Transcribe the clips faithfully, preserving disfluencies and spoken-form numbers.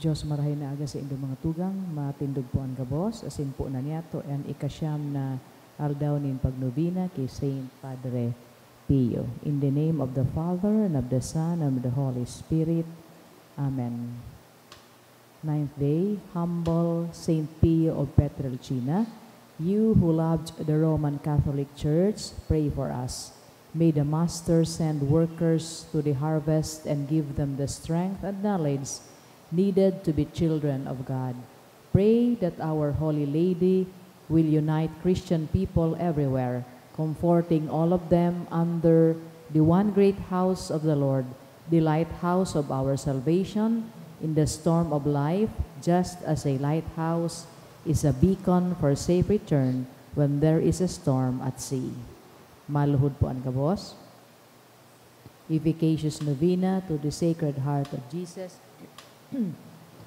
Dios, marahay na aga sa indo mga tugang, matindog po an gabos, asin po na niyato an ikasyam na aldaw nin pagnobena ki Saint Padre Pio. In the name of the Father, and of the Son, and of the Holy Spirit. Amen. Ninth day, humble Saint Pio of Pietrelcina, you who loved the Roman Catholic Church, pray for us. May the Master send workers to the harvest and give them the strength and knowledge needed to be children of God. Pray that our Holy Lady will unite Christian people everywhere, comforting all of them under the one great house of the Lord, the lighthouse of our salvation in the storm of life, just as a lighthouse is a beacon for safe return when there is a storm at sea. Maluhod po an gabos. Efficacious Novena to the Sacred Heart of Jesus.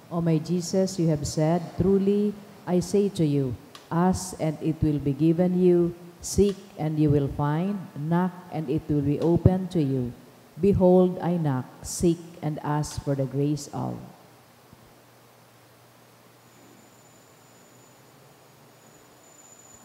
O my Jesus, you have said, "Truly, I say to you, ask and it will be given you, seek and you will find, knock and it will be opened to you. Behold, I knock, seek and ask for the grace of."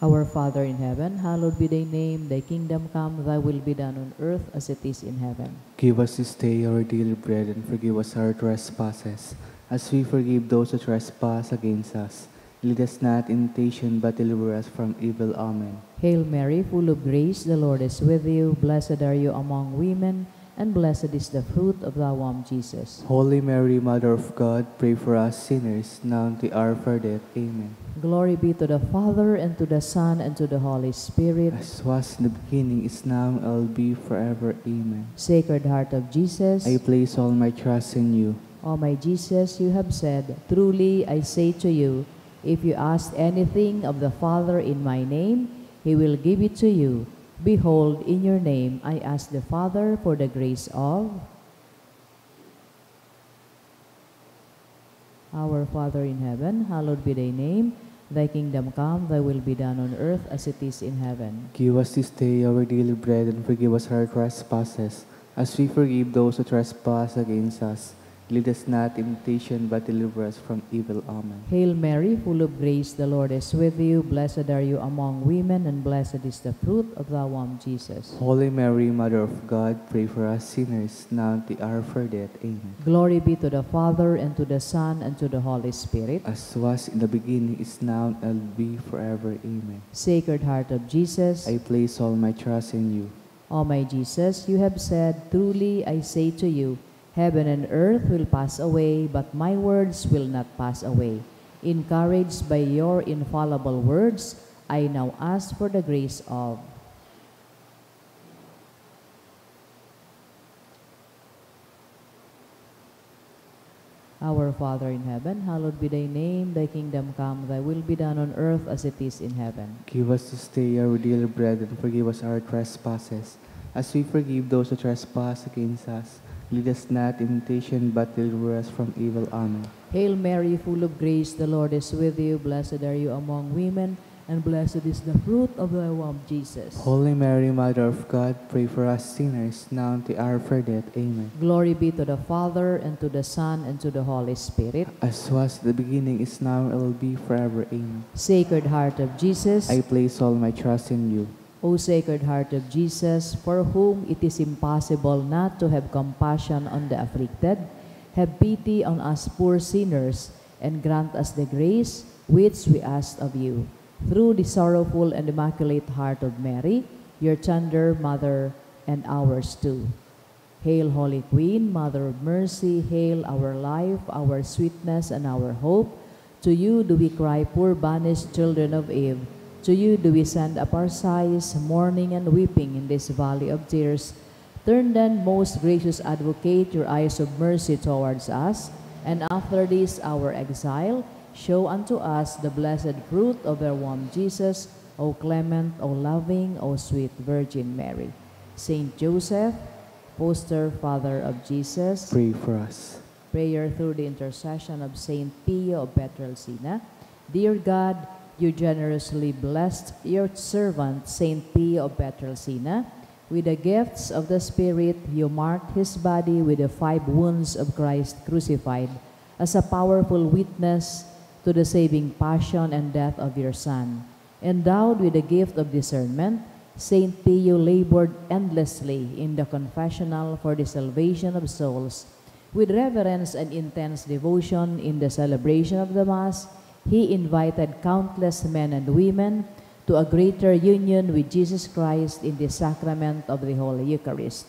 Our Father in heaven, hallowed be thy name. Thy kingdom come, thy will be done on earth as it is in heaven. Give us this day our daily bread, and forgive us our trespasses, as we forgive those who trespass against us. Lead us not in temptation, but deliver us from evil. Amen. Hail Mary, full of grace, the Lord is with you. Blessed are you among women, and blessed is the fruit of thy womb, Jesus. Holy Mary, Mother of God, pray for us sinners, now and at the hour of our death. Amen. Glory be to the Father, and to the Son, and to the Holy Spirit. As was in the beginning, is now, and will be forever. Amen. Sacred Heart of Jesus. I place all my trust in you. O my Jesus, you have said, "Truly I say to you, if you ask anything of the Father in my name, he will give it to you." Behold, in your name I ask the Father for the grace of. Our Father in heaven, hallowed be thy name. Thy kingdom come, thy will be done on earth as it is in heaven. Give us this day our daily bread, and forgive us our trespasses, as we forgive those who trespass against us. Lead us not in temptation, but deliver us from evil. Amen. Hail Mary, full of grace, the Lord is with you. Blessed are you among women, and blessed is the fruit of thy womb, Jesus. Holy Mary, Mother of God, pray for us sinners, now and at the hour of our death. Amen. Glory be to the Father, and to the Son, and to the Holy Spirit. As was in the beginning, is now, and will be forever. Amen. Sacred Heart of Jesus. I place all my trust in you. O my Jesus, you have said, "Truly I say to you, heaven and earth will pass away, but my words will not pass away." Encouraged by your infallible words, I now ask for the grace of. Our Father in heaven, hallowed be thy name. Thy kingdom come, thy will be done on earth as it is in heaven. Give us this day our daily bread, and forgive us our trespasses, as we forgive those who trespass against us. Lead us not in temptation, but deliver us from evil. Amen. Hail Mary, full of grace, the Lord is with you. Blessed are you among women, and blessed is the fruit of thy womb, Jesus. Holy Mary, Mother of God, pray for us sinners, now and at the hour of our death. Amen. Glory be to the Father, and to the Son, and to the Holy Spirit. As was in the beginning, is now, and will be forever. Amen. Sacred Heart of Jesus. I place all my trust in you. O Sacred Heart of Jesus, for whom it is impossible not to have compassion on the afflicted, have pity on us poor sinners, and grant us the grace which we ask of you. Through the sorrowful and immaculate heart of Mary, your tender mother and ours too. Hail, Holy Queen, Mother of Mercy, hail our life, our sweetness, and our hope. To you do we cry, poor banished children of Eve. To you do we send up our sighs, mourning and weeping in this valley of tears. Turn then, most gracious Advocate, your eyes of mercy towards us, and after this our exile, show unto us the blessed fruit of your womb, Jesus, O clement, O loving, O sweet Virgin Mary. Saint Joseph, foster father of Jesus. Pray for us. Prayer through the intercession of Saint Pio of Pietrelcina. Dear God, you generously blessed your servant, Saint Pio of Pietrelcina. With the gifts of the Spirit, you marked his body with the five wounds of Christ crucified. as a powerful witness to the saving passion and death of your Son. Endowed with the gift of discernment, Saint Pio labored endlessly in the confessional for the salvation of souls. With reverence and intense devotion in the celebration of the Mass, he invited countless men and women to a greater union with Jesus Christ in the sacrament of the Holy Eucharist.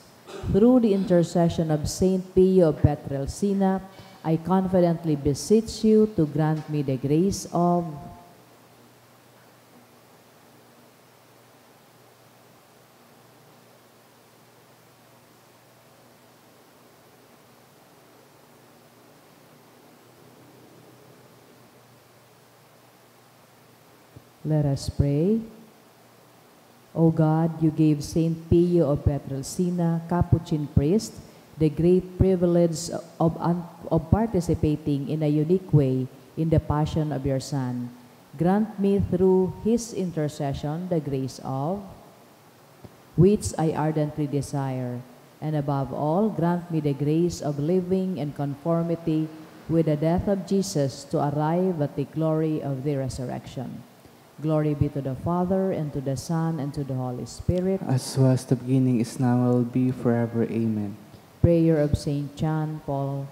Through the intercession of Saint Pio of Pietrelcina, I confidently beseech you to grant me the grace of Let us pray. O God, you gave Saint Pio of Pietrelcina, Capuchin priest, the great privilege of, un- of participating in a unique way in the passion of your Son. Grant me through his intercession the grace of which I ardently desire. And above all, grant me the grace of living in conformity with the death of Jesus to arrive at the glory of the resurrection. Glory be to the Father, and to the Son, and to the Holy Spirit. As was the beginning, is now, and will be forever. Amen. Prayer of Saint John Paul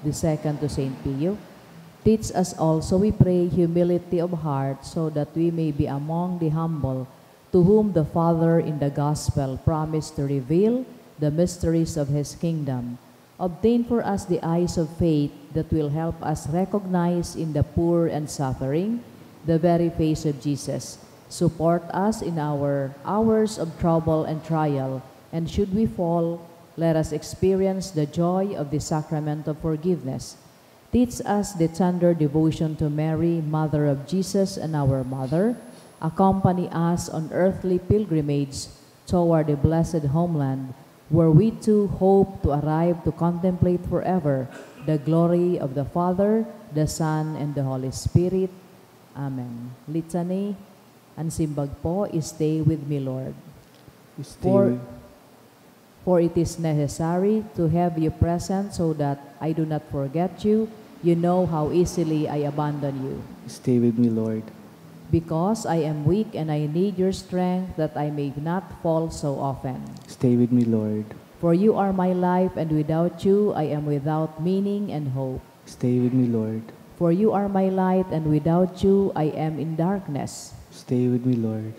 the Second to Saint Pio. Teach us also, we pray, humility of heart, so that we may be among the humble, to whom the Father in the Gospel promised to reveal the mysteries of his kingdom. Obtain for us the eyes of faith that will help us recognize in the poor and suffering the very face of Jesus. Support us in our hours of trouble and trial, and should we fall, let us experience the joy of the sacrament of forgiveness. Teach us the tender devotion to Mary, Mother of Jesus and our Mother. Accompany us on earthly pilgrimage toward the blessed homeland, where we too hope to arrive to contemplate forever the glory of the Father, the Son, and the Holy Spirit. Amen. Litany. An simbag po, Stay with me, Lord. Stay For with For it is necessary to have you present so that I do not forget you. You know how easily I abandon you. Stay with me, Lord. Because I am weak and I need your strength that I may not fall so often. Stay with me, Lord. For you are my life, and without you I am without meaning and hope. Stay with me, Lord. For you are my light, and without you I am in darkness. Stay with me, Lord.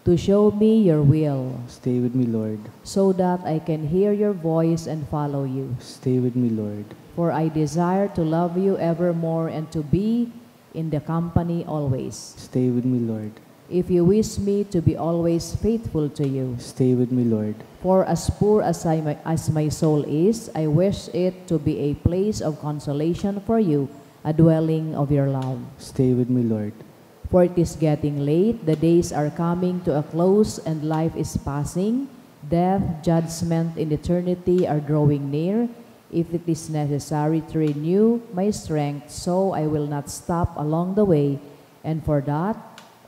To show me your will. Stay with me, Lord. So that I can hear your voice and follow you. Stay with me, Lord. For I desire to love you evermore and to be in the company always. Stay with me, Lord. If you wish me to be always faithful to you. Stay with me, Lord. For as poor as I, as my soul is, I wish it to be a place of consolation for you, a dwelling of your love. Stay with me, Lord. For it is getting late, the days are coming to a close, and life is passing. Death, judgment, and eternity are drawing near. If it is necessary to renew my strength, so I will not stop along the way, and for that,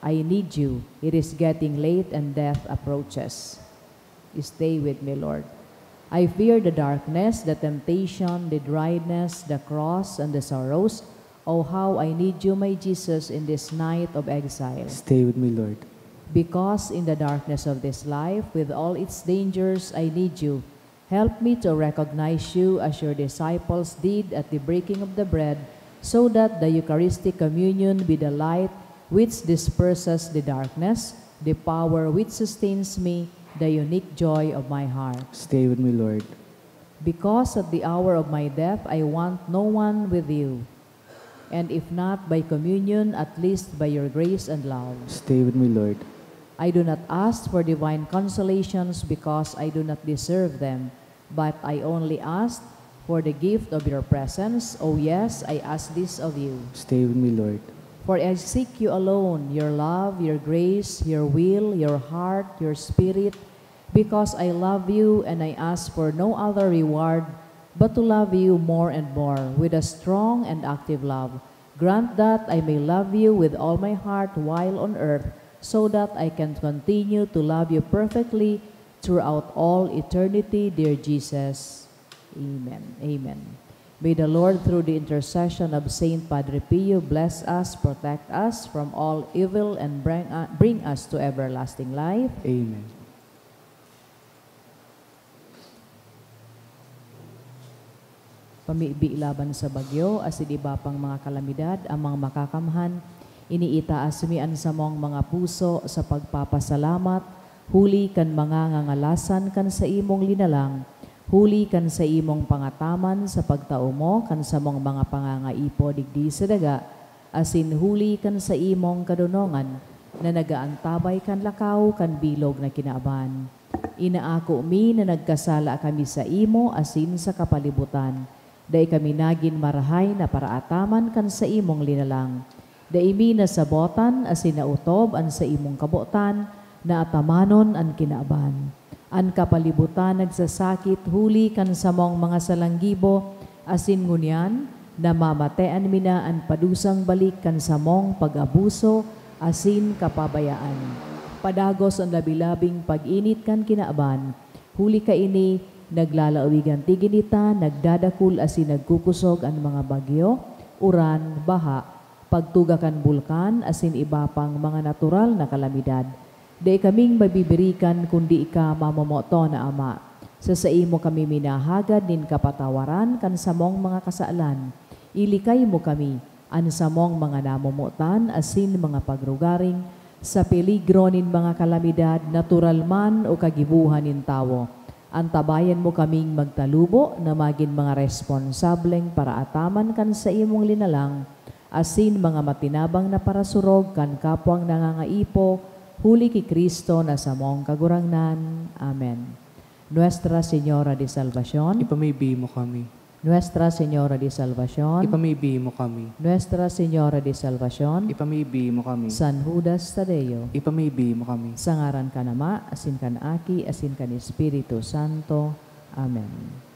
I need you. It is getting late and death approaches. Stay with me, Lord. I fear the darkness, the temptation, the dryness, the cross, and the sorrows. Oh, how I need you, my Jesus, in this night of exile. Stay with me, Lord. Because in the darkness of this life, with all its dangers, I need you. Help me to recognize you as your disciples did at the breaking of the bread, so that the Eucharistic communion be the light which disperses the darkness, the power which sustains me, the unique joy of my heart. Stay with me, Lord. Because at the hour of my death I want no one with you, and if not by communion, at least by your grace and love. Stay with me, Lord. I do not ask for divine consolations because I do not deserve them, but I only ask for the gift of your presence. Oh yes, I ask this of you. Stay with me, Lord. For I seek you alone, your love, your grace, your will, your heart, your spirit, because I love you and I ask for no other reward but to love you more and more with a strong and active love. Grant that I may love you with all my heart while on earth, so that I can continue to love you perfectly throughout all eternity, dear Jesus. Amen. Amen. May the Lord, through the intercession of Saint Padre Pio, bless us, protect us from all evil, and bring, uh, bring us to everlasting life. Amen. Pamibi laban sa bagyo, asin iba pang mga kalamidad, Amang Makakamhan, iniitaas mi an samong mga puso sa pagpapasalamat, huli kan mga ngangalasan kan saimong linalang, huli kan saimong pangataman sa pagtao mo kan samong mga pangangaipo digdi sa daga, asin huli kan saimong kadonongan na nagaantabay kan lakaw kan bilog na kinaban. Inaako mi na nagkasala kami saimo asin sa kapalibutan. Dai kami nagin marahay na paraataman kan saimong linalang. Dai mi nasabotan asin naotob an saimong kabotan na atamanon an kinaban. An kapalibutan nagsasakit huli kan samong mga salanggibo, asin ngunyan namamatean mi na an padusang balik kan samong pag-abuso asin kapabayaan. Padagos an labi-labing pag-init kan kinaban. Huli kaini, naglalawigan tigin ita, nagdadakul asin nagkukusog an mga bagyo, uran, baha, pagtuga kan bulkan, asin iba pang mga natural na kalamidad. Dai kaming mabibirikan kundi ika mamomoton na Ama. Sa saimo kami minahagad nin kapatawaran kan samong mga kasalan. Ilikay mo kami, an samong mga namomotan asin mga pagrugaring, sa peligro nin mga kalamidad, natural man o kagibohan nin tawo. Antabayan mo kaming magtalubo na magin mga responsableng paraataman kan saimong linalang, asin mga matinabang na parasurog kan kapwang nangangaipo, huli ki Cristo na samong Kagurangnan. Amen. Nuestra Señora de Salvacion. Ipamibi mo kami. Nuestra Señora de Salvacion. Ipamibi mo kami. Nuestra Señora de Salvacion. Ipamibi mo kami. San Judas Tadeo. Ipamibi mo kami. Sa ngaran kan Ama, asin kan Aki, asin kan Espiritu Santo. Amen.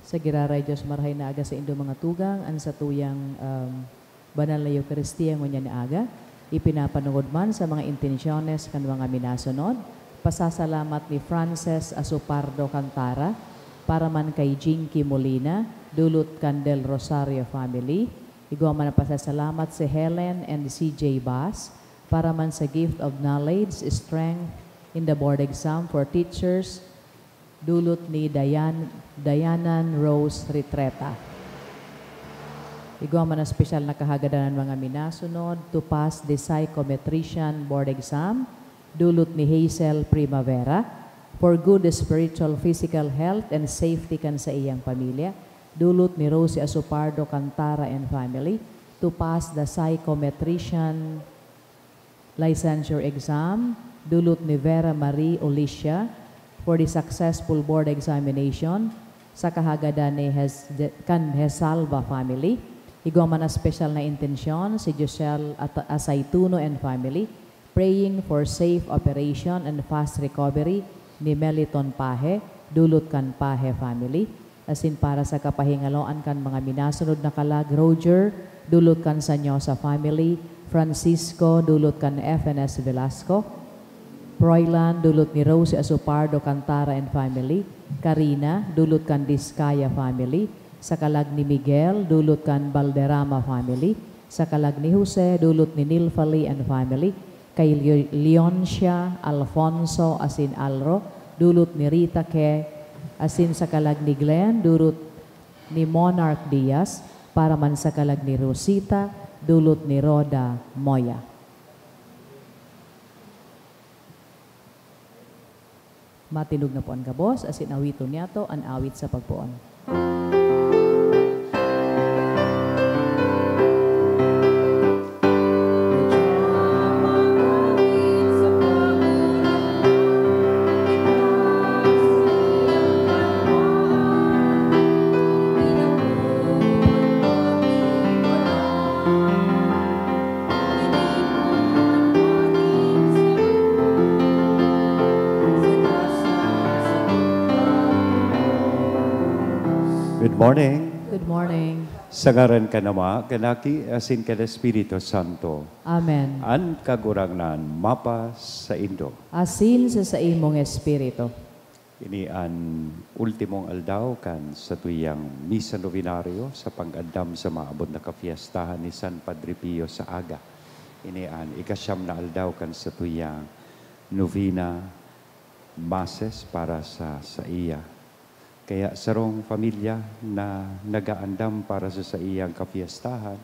Sa giraray Dios, marahay na aga saindo, mga tugang. An satuyang, um, banal na Eukaristia ngunyan na aga, ipinapanongod man sa mga intensyones kan mga minasunod. Pasasalamat ni Frances Asopardo Cantara, para man kay Jinky Molina, dulot kan Del Rosario family. Igwa man an pasasalamat si Helen and C J Bas, para man sa gift of knowledge, strength in the board exam for teachers, dulot ni Dayan-, Dayanan Rose Retreta. Igwa man an espesyal na kahagadan an mga minasunod: to pass the psychometrician board exam, dulot ni Hazel Primavera, for good spiritual, physical health and safety kan saiyang pamilya, dulot ni Rosie Asopardo Cantara and family, to pass the psychometrician licensure exam, dulot ni Vera Marie Olicia, for the successful board examination, sa kahagadan ni Hes-, kan Hesalva family. Igwa man an espesyal na intensyon, si Joshelle At-, Asaituno and family, praying for safe operation and fast recovery ni Meliton Pahe, dulot kan Pahe family. Asin para sa kapahingaloan kan mga minasunod na kalag: Roger, dulot kan Sanyosa family; Francisco, dulot kan F N S Velasco; Froilan, dulot ni Rosie Asopardo Cantara and family; Karina, dulot kan Discaya family; sa kalag ni Miguel, dulot kan Balderrama family; sa kalag ni Jose, dulot ni Nilfali and family; kay Leo-, Leoncia Alfonso asin Alro, dulot ni Rita Ke, asin sa kalag ni Glenn, dulot ni Monarch Diaz, para man sa kalag ni Rosita, dulot ni Rhoda Moya. Matinog na po an gabos, asin awiton niyato an awit sa pagpoon. Good morning. Good morning. Sa ngaran kan Ama, kan Aki, asin kan Espiritu Santo. Amen. An Kagurangnan mapasaindo. Asin sa saimong espiritu. Ini an ultimong aldaw kan satuyang Misa Novenario sa pag-andam sa maabot na kapiestahan ni San Padre Pio sa aga. Ini an ikasyam na aldaw kan satuyang novena masses para sa saiya. Kaya sarong pamilya na nagaandam para sa saiyang kapiestahan,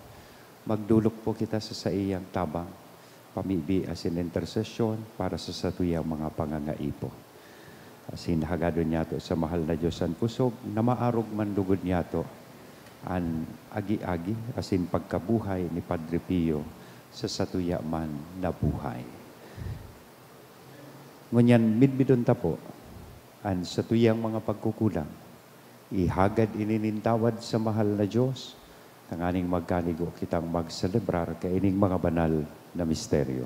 magdolok po kita sa saiyang tabang, pamibi asin intersesyon para sa satuyang mga pangangaipo. Asin hagadon niyato sa mahal na Dios an kusog na maarog man lugod niyato an agi-agi asin pagkabuhay ni Padre Pio sa satuya man na buhay. Ngunyan, midbidon ta po an satuyang mga pagkukulang. Ihagad ini nin tawad sa mahal na Dios, tanganing magkanigo kitang magselebrar kaining mga banal na misteryo.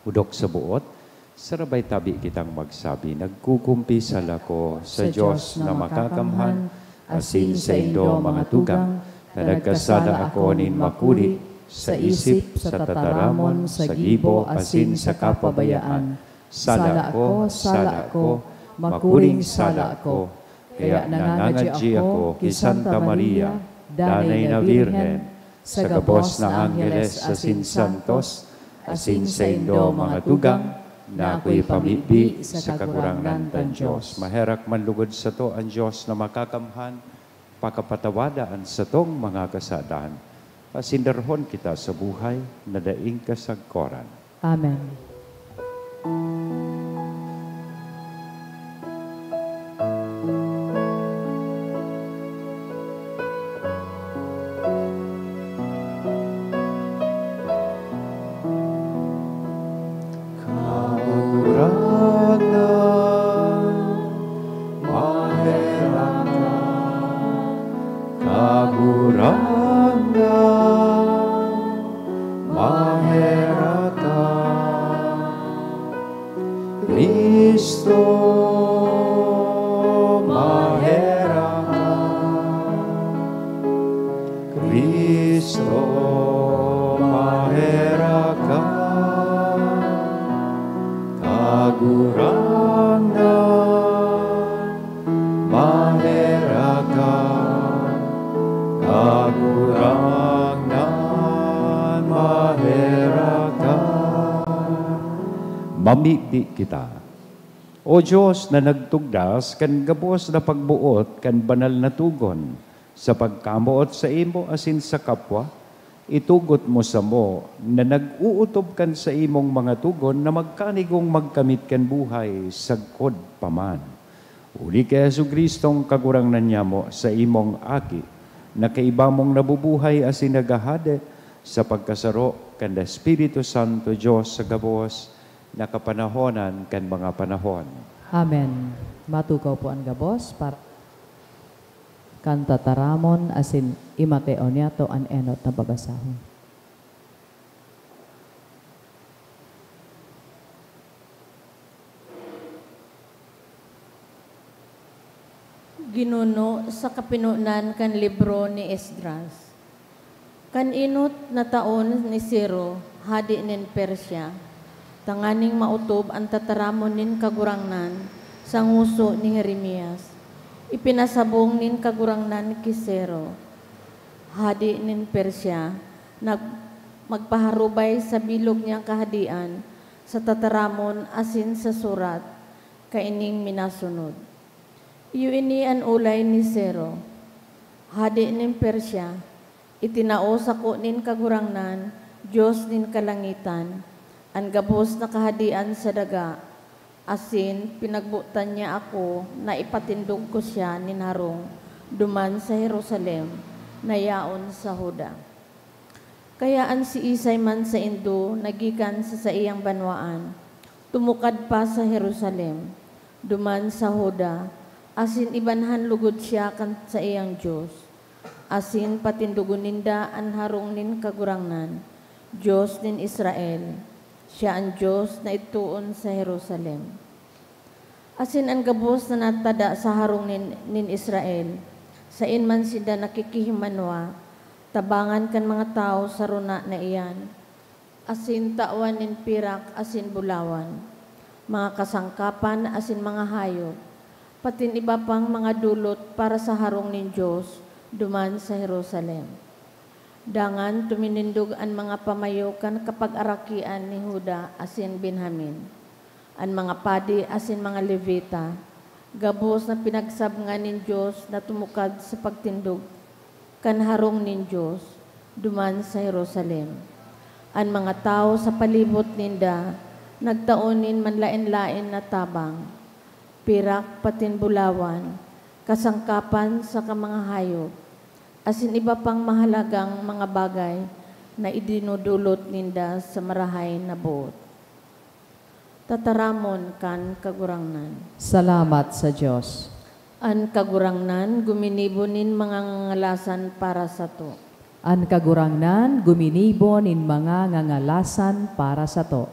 Odok sa boot, sarabay tabi kitang magsabi, "Nagkukumpisal ako sa Dios na makakamhan, asin saindo, mga tugang, na nagkasala ako nin makuri sa isip, sa tataramon, sa gibo, asin sa kapabayaan. Sala ako, sala ako, makuring sala ako. Kaya nangangadyi ako ki Santa Maria, Danay na Birhen, sa gabos na angheles asin santos, asin saindo, mga tugang, na ako ipamibi sa Kagurangnan kan Dios." Maherak man lugod sato an Dios na makakamhan, pakapatawada an satong mga kasadan, asin darhon kita sa buhay na daing kasagkoran. Amen. Kagurangnan, maherak ka. Kagurangnan, maherak ka. Cristo, maherak ka, Kagurangnan, maherak ka, Kagurangnan, maherak ka. Mamibi kita. O Dios na nagtugdas kan gabos na pagboot kan banal na togon, sa pagkamoot saimo asin sa kapwa, itugot mo samo na nag-ootob kan saimong mga togon na magkanigong magkamit kan buhay sagkod pa man. Huli ki Jesu-Cristong Kagurangnan nyamo, saimong Aki, na kaiba mong nabubuhay asin naghahade sa pagkasaro kan Espiritu Santo, Dios sa gabos, na kapanahonan kan mga panahon. Amen. Matukaw po an gabos para kan tataramon asin i Mateo niyato an enot na babasahon. Ginuno sa kapinonan kan libro ni Esdras. Kan enot na taon ni Ciro, hade nin Persia, tanganing maotob an tataramon nin Kagurangnan sa ngoso ni Jeremias, ipinasabong nin Kagurangnan ki Ciro, hade nin Persia, na magpaharubay sa bilog niyang kahadean sa tataramon asin sa surat kaining minasunod. Iyo ini an olay ni Ciro, hade nin Persia, itinao sako nin Kagurangnan, Dios nin kalangitan, an gabos na kahadean sa daga, asin pinagbotan niya ako na ipatindog ko siya nin harong duman sa Jerusalem na yaon sa Juda. Kaya an siisay man saindo na gikan sa saiyang banwaan, tumukad pa sa Jerusalem, duman sa Juda, asin ibanhan logod siya kan saiyang Dios, asin patindogon ninda an harong nin Kagurangnan, Dios nin Israel. Siya an Dios na idtoon sa Jerusalem. Asin an gabos na natada sa harong nin, nin Israel, saen man sinda nakikihimanwa tabangan kan mga tawo sa rona na iyan, asin tawan nin pirak asin bulawan, mga kasangkapan asin mga hayop, patin iba pang mga dolot para sa harong nin Dios duman sa Jerusalem. Dangan tuminindog an mga pamayo kan kapagarakian ni Juda asin Benjamin, an mga padi asin mga Levita, gabos na pinagsabngan nin Dios na tumukad sa pagtindog kan harong nin Dios duman sa Jerusalem. An mga tawo sa palibot ninda nagtao nin manlaen-laen na tabang, pirak patin bulawan, kasangkapan saka mga hayop, asin iba pang mahalagang mga bagay na idinodolot ninda sa marahay na boot. Tataramon kan Kagurangnan. Salamat sa Dios. An Kagurangnan guminibo nin mga ngangalasan para sato. An Kagurangnan guminibo nin mga ngangalasan para sato.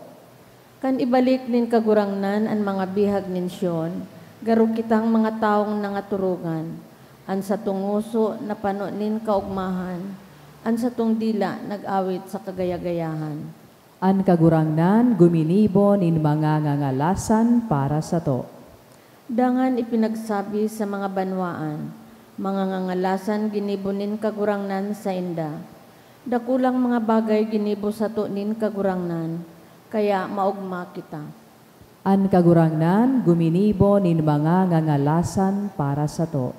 Kan ibalik nin Kagurangnan an mga bihag nin Sion, garo kitang mga tawong nangaturongan. An satong ngoso napano nin kaogmahan, an satong dila nag-awit sa kagaya-gayahan. An Kagurangnan guminibo nin mga ngangalasan para sato. Dangan ipinagsabi sa mga banwaan, mga ngangalasan ginibo nin Kagurangnan sainda. Dakulang mga bagay ginibo sato nin Kagurangnan, kaya maogma kita. An Kagurangnan guminibo nin mga ngangalasan para sato.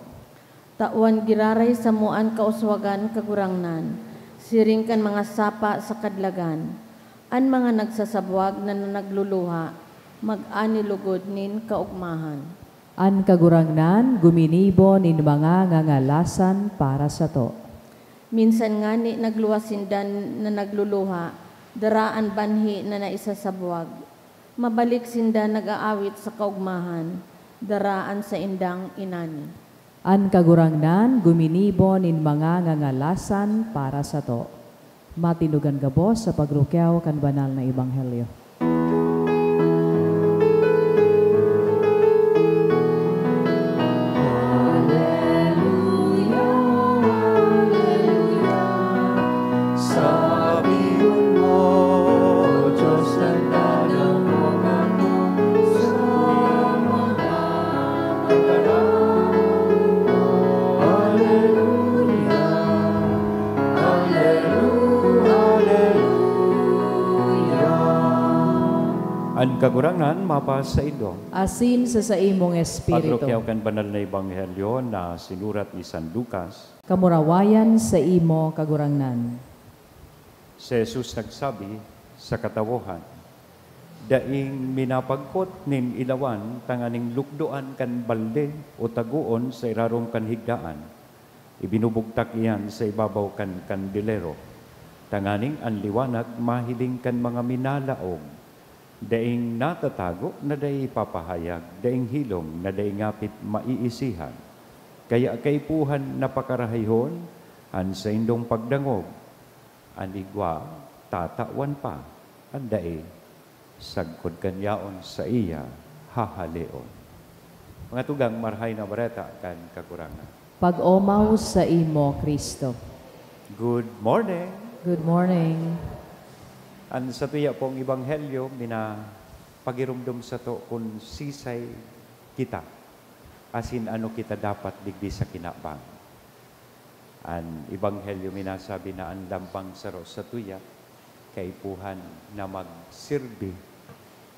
Tawan giraray samo an kauswagan, Kagurangnan, siring kan mga sapa sa kadlagan. An mga nagsasabwag na nagluluha, mag-ani logod nin kaogmahan. An Kagurangnan guminibo nin mga ngangalasan para sato. Minsan ngani nagluwas sinda na nagluluha, dara an banhi na naisasabwag. Mabalik sinda nag-aawit sa kaogmahan, dara an saindang inani. An Kagurangnan guminibo nin mga ngangalasan para sato. Matindog an gabos sa pagrukyaw kan banal na ebanghelyo. An Kagurangnan mapasaindo. Asin sa saimong espiritu. Pagrukiaw kan Banal na Ebanghelyo na sinurat ni San Lucas. Kamurawayan sa imo, Kagurangnan. Si Jesus nagsabi sa katawohan, "Daing minapagkot nin ilawan tanganing lukdoan kan balde o tagoon sa irarom kan higdaan. Ibinubugtak iyan sa ibabaw kan kandelero, tanganing an liwanag mahiling kan mga minalaog. Daing natatago na dai ipapahayag, daing hilom na dai ngapit maiisihan. Kaya kaipuhan na pakarahayhon an saindong pagdangog. An igwa, tatawan pa; an dai, sagkod kan yaon saiya hahaleon." Mga tugang, Marahay na Bareta kan Kagurangnan. Pag-omaw saimo, Cristo. Good morning. Good morning. An satuya pong ebanghelyo, minapagiromdom sato kun sisay kita asin ano kita dapat digdi sa kinaban. An ebanghelyo minasabi na an lambang saro satuya kaipuhan na magsirbi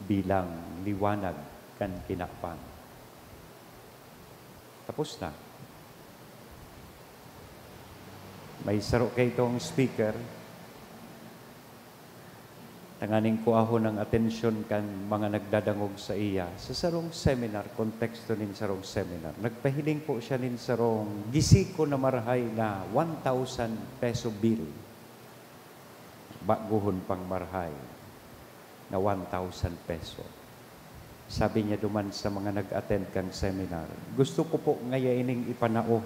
bilang liwanag kan kinaban. Tapos na. May saro kaitong speaker, tanganing kuahon ang atensyon kan mga nagdadangog saiya. Sa sarong seminar, konteksto nin sarong seminar, nagpahiling po siya nin sarong gisiko na marahay na one thousand peso bill. Baguhon pang marahay na one thousand peso. Sabi niya duman sa mga nag-attend kang seminar, "Gusto ko po ngaya ining ipanao,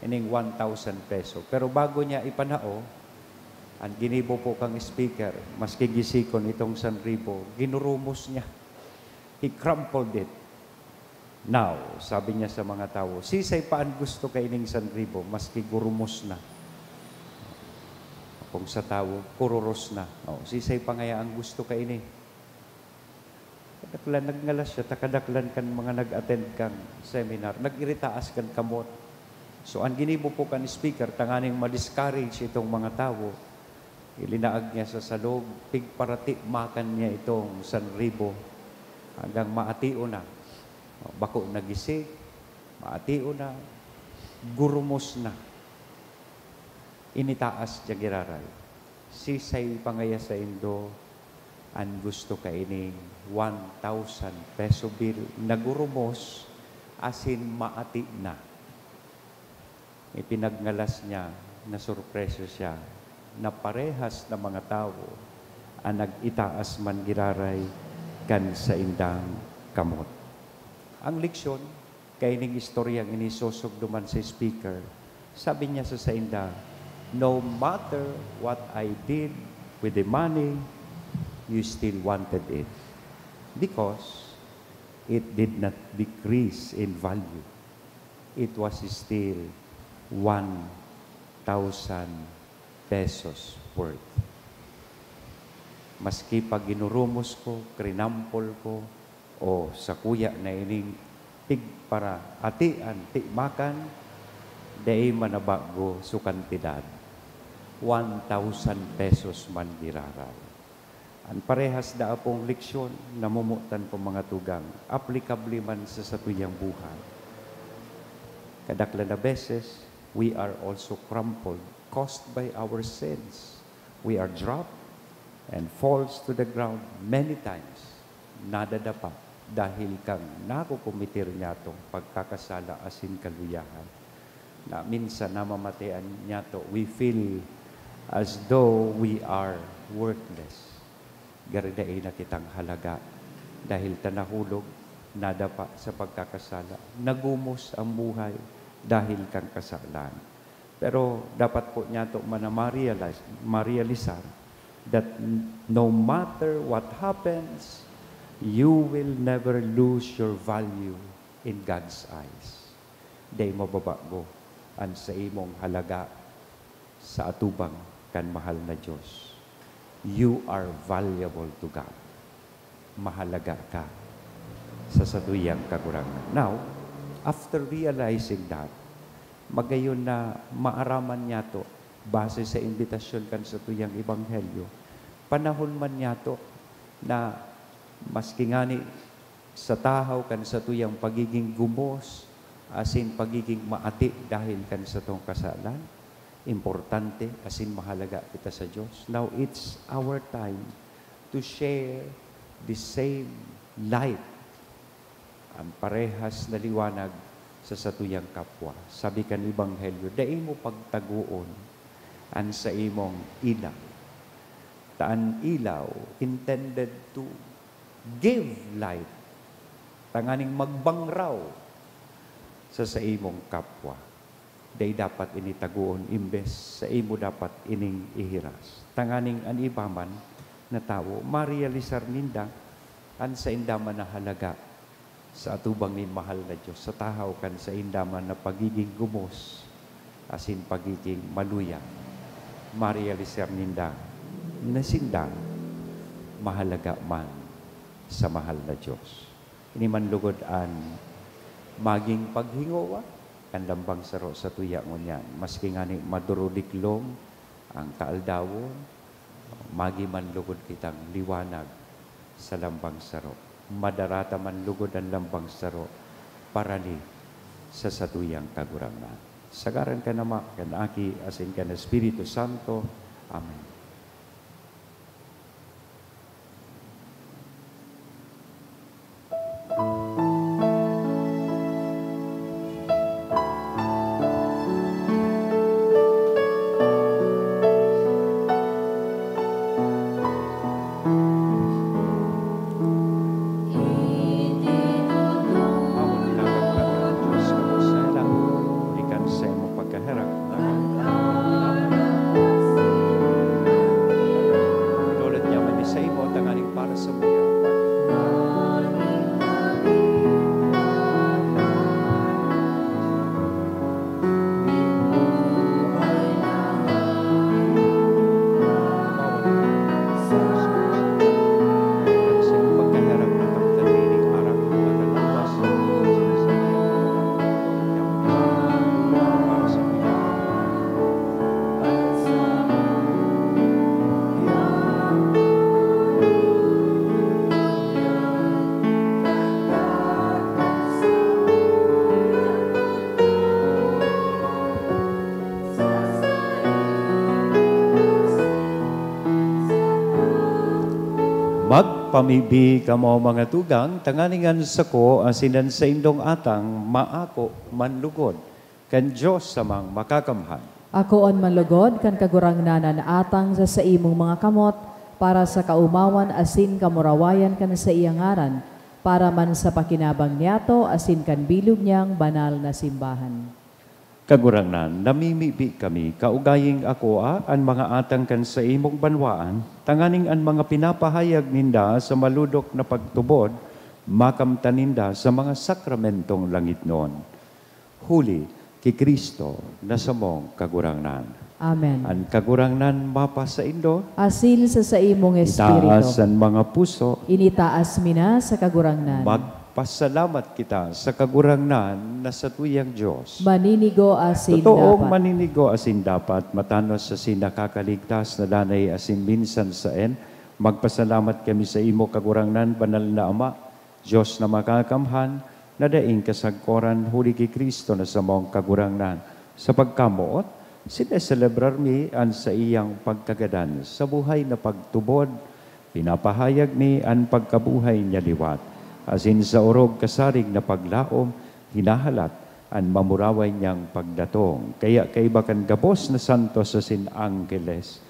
ining one thousand peso." Pero bago niya ipanao, ang ginibo po kang speaker, maski gisikon itong sanribo, ginurumos niya. He crumpled it. "Now," sabi niya sa mga tawo, "sisay pa an gusto kaining sanribo, maski gurumos na?" Kung sa tawo, kururos na. "O, sisay pa ngaya ang gusto kaini?" Kadaklan, nagngalas siya, ta kadaklan kan mga nag-attend kan seminar, nag-iritaas kan kamot. So, an ginibo po kan speaker, tanganing ma-discourage itong mga tawo, ilinaag niya sa salog, pigparatimakan niya itong sanribo hanggang maation na. Bako na gisik, maation na, gurumos na. Initaas niya giraray, "Sisay pa ngaya saindo an gusto kaining one thousand peso bill na gurumos asin maati na?" Ipinagngalas niya, nasurpreso siya na parehas na mga tawo an nag-itaas man giraray kan saindang kamot. Ang leksyon, kaining istoryang ini sosog duman sa speaker, sabi niya sa sainda, "No matter what I did with the money, you still wanted it because it did not decrease in value. It was still one thousand pesos worth. Maski pa ginurumos ko, krinampol ko, o sakuya na ining pigparaatian, timakan, dai man nabago so kantidad. One thousand pesos man giraray." An parehas daa pong leksyon, namomotan ko, mga tugang, aplikable man sa satuyang buhay. Kadaklan na beses, we are also crumpled, caused by our sins. We are dropped and falls to the ground many times. Nadadapa dahil kan nakokometer nyatong pagkakasala asin kaluyahan. Na minsan namamatean nyato, we feel as though we are worthless. Garo dai na kitang halaga dahil ta nahulog, nadapa sa pagkakasala, nagumos ang buhay dahil kan kasalan. Pero dapat po nyato man na ma-realize, ma-realisar that n-, no matter what happens, you will never lose your value in God's eyes. Dai mababago an saimong halaga sa atubang kan mahal na Dios. You are valuable to God. Mahalaga ka sa satuyang Kagurangnan. Now, after realizing that, magayon na maaraman nyato, base sa imbitasyon kan satuyang ebanghelyo, panahon man nyato na Maski ngani sa tahaw kan satuyang pagiging gumos asin pagiging maati dahil kan satong kasalan, importante asin mahalaga kita sa Dios. Now it's our time to share the same light, ang parehas na liwanag sa satuyang kapwa. Sabi kan Ebanghelyo, "Dai mo pagtagoon an saimong ilaw." Ta an ilaw intended to give light, tanganing magbangraw sa saimong kapwa. Dai dapat ini tagoon, imbes saimo dapat ining ihiras. Tanganing an iba man na tawo, marealisar ninda an sainda man na halaga sa atubang nin mahal na Dios, sa tahaw kan sainda man na pagiging gumos asin pagiging maluya. Marealisar ninda na sinda mahalaga man sa mahal na Dios. Ini man lugod an maging paghingowa kan lambang saro sa tuya ngunyan. Maski ngani madurudiklom ang kaaldawon, magi man lugod kitang liwanag sa lambang saro. Madarata man lugod an lambang saro parani sa satuyang Kagurangnan. Sa ngaran kan Ama, kan Aki, asin kan Espiritu Santo. Amen. Inulit niya man sa imo, tanganing para sa buhay. Magpamibi kamo, mga tugang, tanganing an sako asin an saindong atang maako man lugod kan Dios Amang Makakamhan. Akoon man lugod kan Kagurangnan an atang sa saimong mga kamot, para sa kaomawan asin kamurawayan kan saiyang ngaran, para man sa pakinabang niyato asin kan bilog niyang banal na simbahan. Kagurangnan, namimibi kami, kaugaying akoa an mga atang kan saimong banwaan, tanganing an mga pinapahayag ninda sa malodok na pagtubod, makamtan ninda sa mga sakramentong langitnon. Huli ki Cristo na samong Kagurangnan. Amen. An Kagurangnan mapasaindo. Asin sa saimong espiritu. Itaas an mga puso. Initaas mi na sa Kagurangnan. Magpasalamat kita sa Kagurangnan na satuyang Dios. Maninigo asin Totoong dapat. Maninigo asin dapat, matanos asin nakakaligtas na danay asin minsan saen. Magpasalamat kami sa imo, Kagurangnan, banal na Ama, Dios na makakamhan, na daing kasagkoran huli ki Cristo na samong Kagurangnan. Sa pagkamoot, sineselebrar mi an saiyang pagkagadan sa buhay na pagtubod. Pinapahayag mi an pagkabuhay niya liwat, asin sa orog kasarig na paglaom, hinahalat an mamuraway niyang pagdatong. Kaya kaiba kan gabos na santos asin angheles,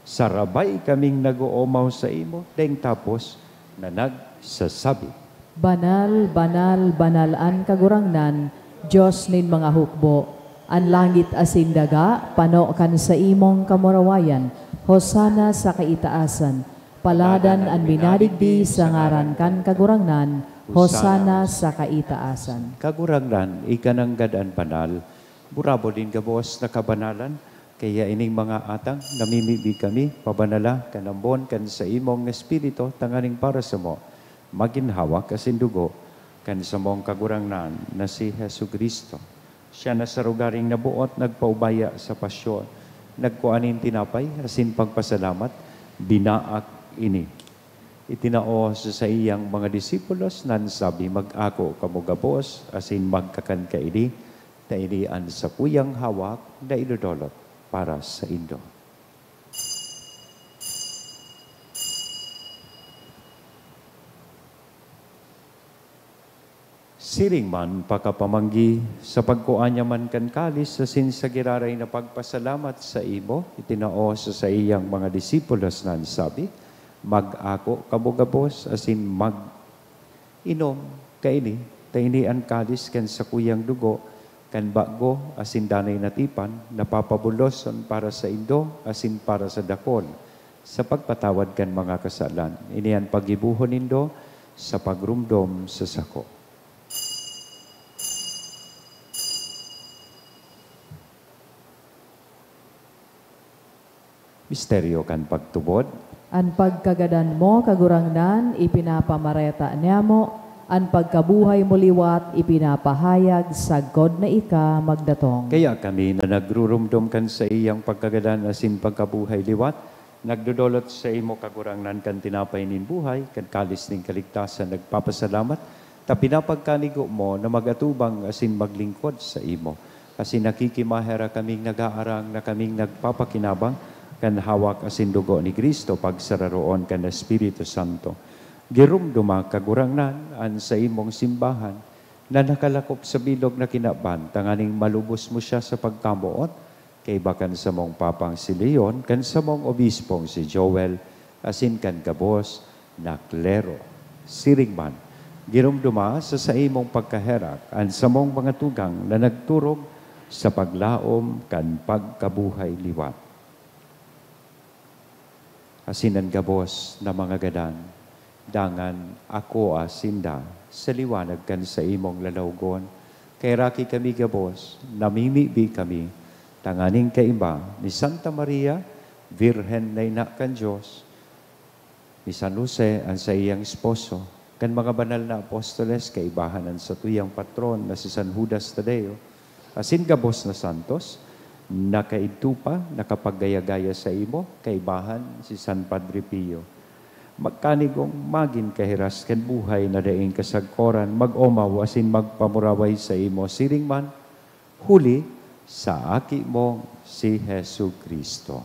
sarabay kaming nag-oomaw saimo, daing tapos na nagsasabi, "Banal, banal, banal an Kagurangnan, Dios nin mga hukbo. An langit asin daga pano kan saimong kamurawayan. Hosana sa kaitaasan. Paladan an minadigdi sa ngaran kan Kagurangnan. Hosana sa kaitaasan." Kagurangnan, ika nanggad an banal. Burabod nin gabos na kabanalan, kaya ining mga atang namimibi kami, pabanala kan ambon kan saimong Espiritu, tanganing para samo, magin hawak asin dugo kan samong Kagurangnan na si Jesu-Cristo. Siya na sa rogaring naboot nagpaubaya sa pasyon, nagkua nin tinapay asin pagpasalamat, binaak ini. Itinao sa saiyang mga disipulos nan sabi, "Mag-ako kamo gabos asin magkakan kaini, ta ini an sakuyang hawak na idodolot para saindo." Siring man pakapamanggi, sa pagkua niya man kan kalis asin sa giraray na pagpasalamat saimo, itinao sa saiyang mga disipulos nan sabi, "Mag-ako kamo gabos asin mag-inom kaini, ta ini an kalis kan sakuyang dugo kan bago asin danay na tipan, na papabuloson para saindo asin para sa dakol, sa pagpatawad kan mga kasalan. Ini an paggibohon nindo sa pagromdom sa sako." Misteryo kan pagtubod. An pagkagadan mo, Kagurangnan, ipinapamareta niamo, an pagkabuhay mo liwat ipinapahayag sagkod na ika magdatong. Kaya kami na nagruromdom kan saiyang pagkagadan asin pagkabuhay liwat, nagdodolot saimo, Kagurangnan, kan tinapay nin buhay, kan kalis nin kaligtasan, nagpapasalamat ta pinapagkanigo mo na mag-atubang asin maglingkod saimo. Asin nakikimaherak kaming nag-aarang na kaming nagpapakinabang kan hawak asin dugo ni Cristo pagsararoon kan Espiritu Santo. Giromdoma, Kagurangnan, an saimong simbahan na nakalakop sa bilog na kinaban, tanganing malubos mo siya sa pagkamoot, kaiba kan samong Papang si Leon, kan samong Obispong si Joel, asin kan gabos na klero. Siring man, giromdoma sa saimong pagkaherak an samong mga tugang na nagturog sa paglaom kan pagkabuhay liwat. Asin an gabos na mga gadan, dangan akoa sinda sa liwanag kan saimong lalawgon. Kaheraki kami gabos, namimibi kami, tanganing kaiba ni Santa Maria, Birhen na ina kan Dios, ni San Jose, an saiyang esposo, kan mga banal na apostoles, kaibahan an satuyang patron na si San Judas Tadeo, asin gabos na santos, na kaidto pa nakapaggaya-gaya saimo, kaibahan si San Padre Pio. Magkanigong magin kahiras kan buhay na daing kasagkoran, mag-omaw asin magpamuraway saimo, siring man, huli sa Aki mong si Jesu-Cristo.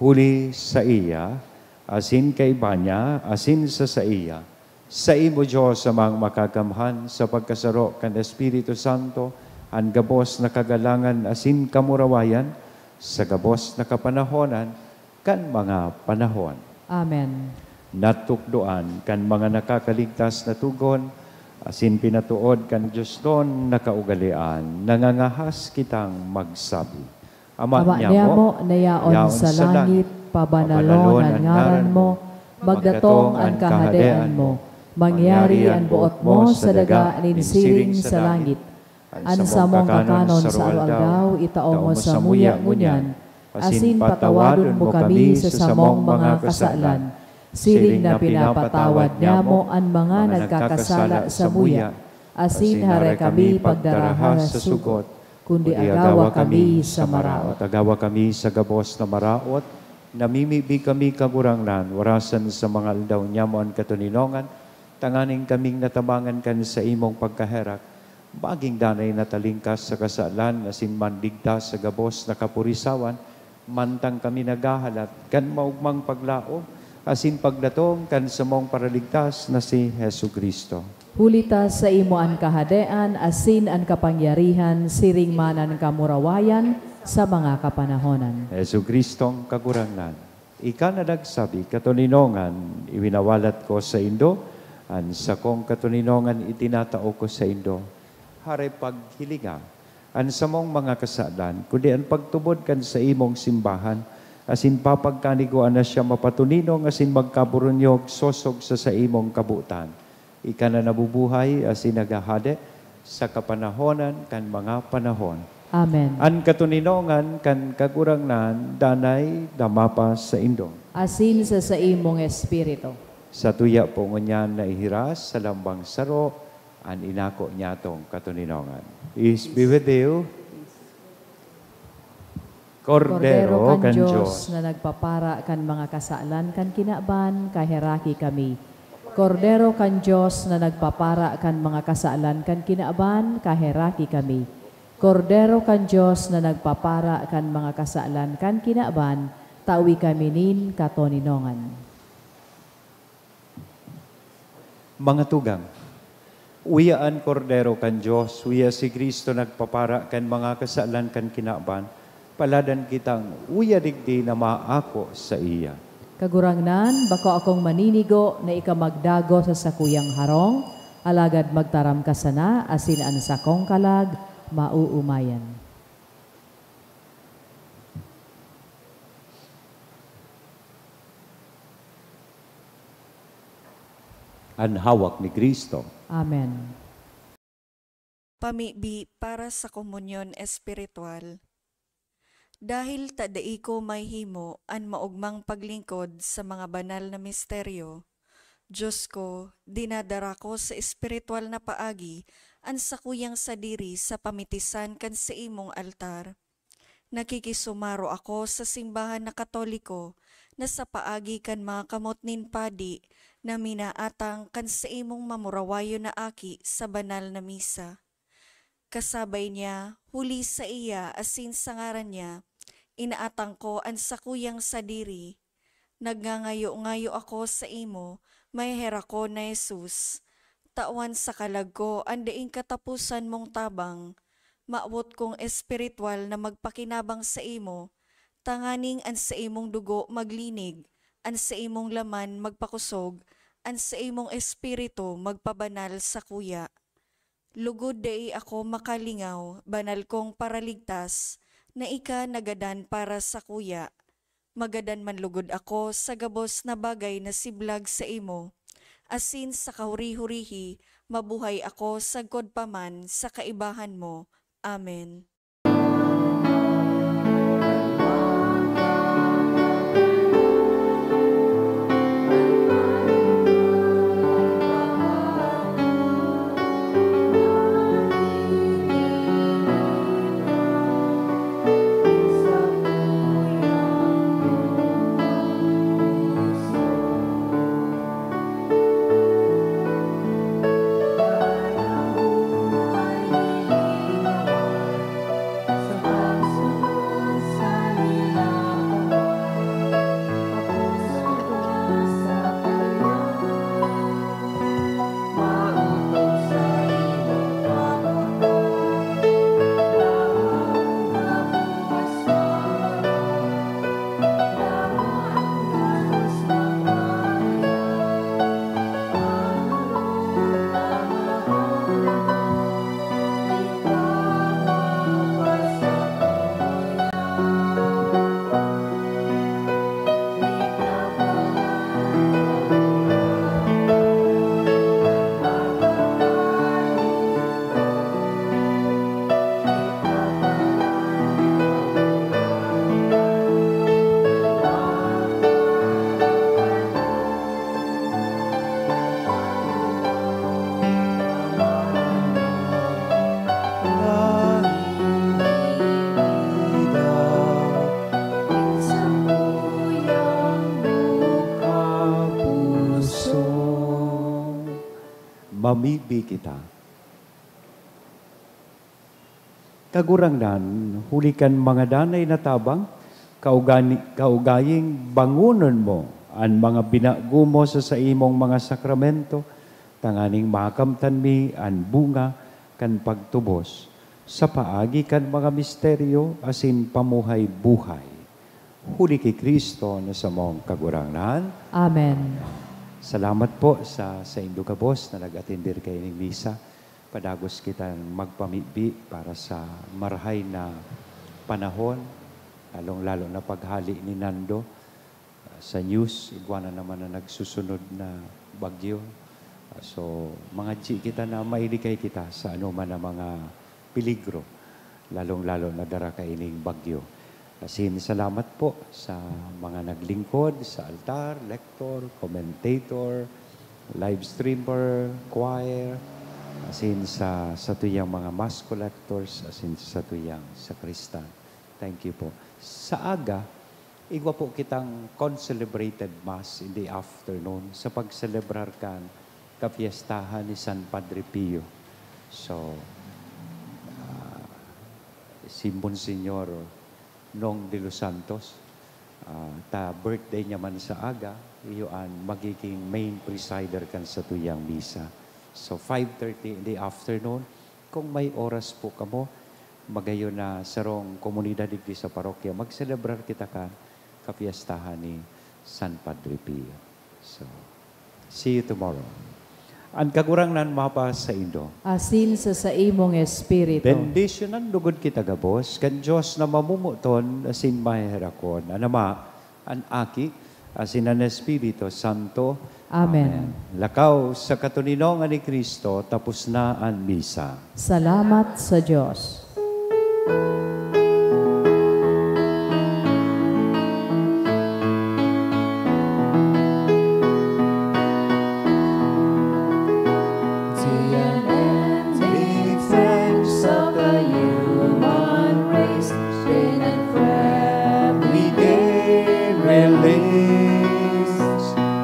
Huli saiya, asin kaiba niya, asin sa saiya, saimo, Dios Amang Makakamhan, sa pagkasaro kan Espiritu Santo, an gabos na kagalangan asin kamurawayan, sa gabos na kapanahonan kan mga panahon. Amen. Natukdoan kan mga nakakaligtas na tugon, asin pinatood kan diosnon na kaugalean, nangangahas kitang magsabi, Ama Ama niamo, niamo na yaon yaon sa sa langit, langit, pabanalon pabanalon an an ngaran ngaran mo, mo, magdatong magdatong an an kahadean kahadean mo, mo, mangyari mangyari an an boot boot mo mo sa sa daga daga nin nin siring siring sa sa langit. An samong kakanon sa aroaldaw, itao mo samuya ngunyan, asin patawadon mo kami sa samong mga kasalan, siring na pinapatawad niamo an mga nagkakasala samuya, asin hare kami pagdaraha sa sugot, kundi agawa kami sa maraot. Agawa kami sa gabos na maraot, namimibi kami, Kagurangnan, warasan sa mga aldaw niamo an katoninongan, tanganing kaming natabangan kan saimong pagkaherak, magin danay na talingkas sa kasalan asin mandigtas sa gabos na kapurisawan, mantang kami naghahalat kan maogmang paglaom asin pagdatong kan samong Paraligtas na si Jesu-Cristo. Huli ta saimo an kahadean asin an kapangyarihan siring man an kamurawayan sa mga kapanahonan. Jesu-Cristong Kagurangnan, ika na nagsabi, "Katoninongan iwinawalat ko saindo, an sakong katoninongan itinatao ko saindo." Hare paghilinga an samong mga kasalan, kundi an pagtubod kan saimong simbahan, asin papagkanigua na siya mapatoninong asin magkaburunyog sosog sa saimong kabotan. Ika na nabubuhay asin naghahade sa kapanahonan kan mga panahon. Amen. An katoninongan kan Kagurangnan danay dama pa saindo. Asin sa saimong espiritu. Satuya po ngunyan na ihiras sa lambang saro an inako niyatong katoninongan. Peace be with you. Kordero kan Dios na nagpapara kan mga kasalan kan kinaban, kaheraki kami. Kordero kan Dios na nagpapara kan mga kasalan kan kinaban, kaheraki kami. Kordero kan Dios na nagpapara kan mga kasalan kan kinaban, tawi kami nin katoninongan. Mga tugang, uya an Kordero kan Dios, uya si Cristo nagpapara kan mga kasalan kan kinaban, paladan kitang uya digdi na maako saiya. Kagurangnan, bako akong maninigo na ika magdago sa sakuyang harong, alagad magtaram ka sana, asin an sakong kalag maoomayan. An hawak ni Cristo. Amen. Pamibi para sa komunyon espiritual. Dahil ta dai ko mahihimo an maogmang paglingkod sa mga banal na misteryo, Dios ko, dinadara ko sa espiritual na paagi an sakuyang sadiri sa pamitisan kan saimong altar. Nakikisumaro ako sa simbahan na Katoliko na sa paagi kan mga kamot nin padi na minaatang kan saimong mamurawayon na aki sa banal na misa. Kasabay niya, huli saiya asin sa ngaran niya, inaatang ko an sakuyang sadiri. Nagngangayo-ngayo ako saimo, maheherakon na Jesus. Tawan sa kalag ko an daing kataposan mong tabang. Mawot kong espiritual na magpakinabang saimo, tanganing an saimong dugo maglinig, an saimong laman magpakosog, an saimong espiritu magpabanal sakuya. Lugod dai ako makalingaw, banal kong Paraligtas, na ika nagadan para sakuya. Magadan man lugod ako sa gabos na bagay na siblag saimo, asin sa kahuri-hurihi, mabuhay ako sagkod pa man sa kaibahan mo. Amen. Mamibi kita. Kagurangnan, huli kan mga danay na tabang, kaugani-, kaugaying bangonon mo an mga binago mo sa saimong mga sakramento, tanganing makamtan mi an bunga kan pagtubos sa paagi kan mga misteryo asin pamuhay-buhay. Huli ki Cristo na samong Kagurangnan. Amen. Salamat po sa saindo gabos na nag-atender kaining misa. Padagos kitang magpamibi para sa marahay na panahon, lalong-lalo na paghali ni Nando. Ah, sa news, igwa na naman na nagsusunod na bagyo. Ah, so, mangadyi kita na mailigay kita sa anoman na mga peligro, lalong-lalo na dara kaining bagyo. Asin salamat po sa mga naglingkod sa altar, lector, commentator, live streamer, choir, asin sa satuyang mga mass collectors, asin sa satuyang sakristan. Thank you po. Sa aga, igwa po kitang concelebrated Mass in the afternoon sa pagselebrar kan kapiestahan ni San Padre Pio. So, ah, si Monsignor Nong de los Santos, ah, ta birthday niya man sa aga, iyo an magiging main presider kan satuyang misa. So, five thirty in the afternoon, kung may oras po kamo, magayon na sarong komunidad digdi sa parokya, magselebrar kita kan kapiestahan ni San Padre Pio. So, see you tomorrow. An Kagurangnan mapasaindo. Asin sa saimong espiritu. Bendisyonan lugod kita gabos kan Dios na mamomoton asin maheherakon, an Ama, an Aki, asin an Espiritu Santo. Amen. Amen. Lakaw sa katoninongan ni Cristo, tapos na an misa. Salamat sa Dios. The unending thanks of the human race, pain and fret we gain release.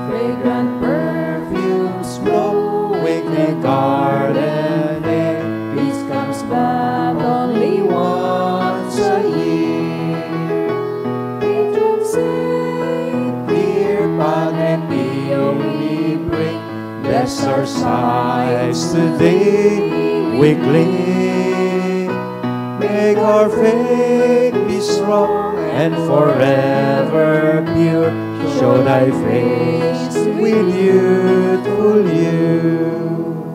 Fragrant perfumes blowing the garden air. Peace comes but only once a year. Patron saint, dear Padre Pio, we pray, bless our sighs today we cling. Make our faith be strong and forever pure. Show thy face with youthful youth.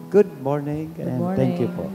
Good morning. Good morning. And thank you po.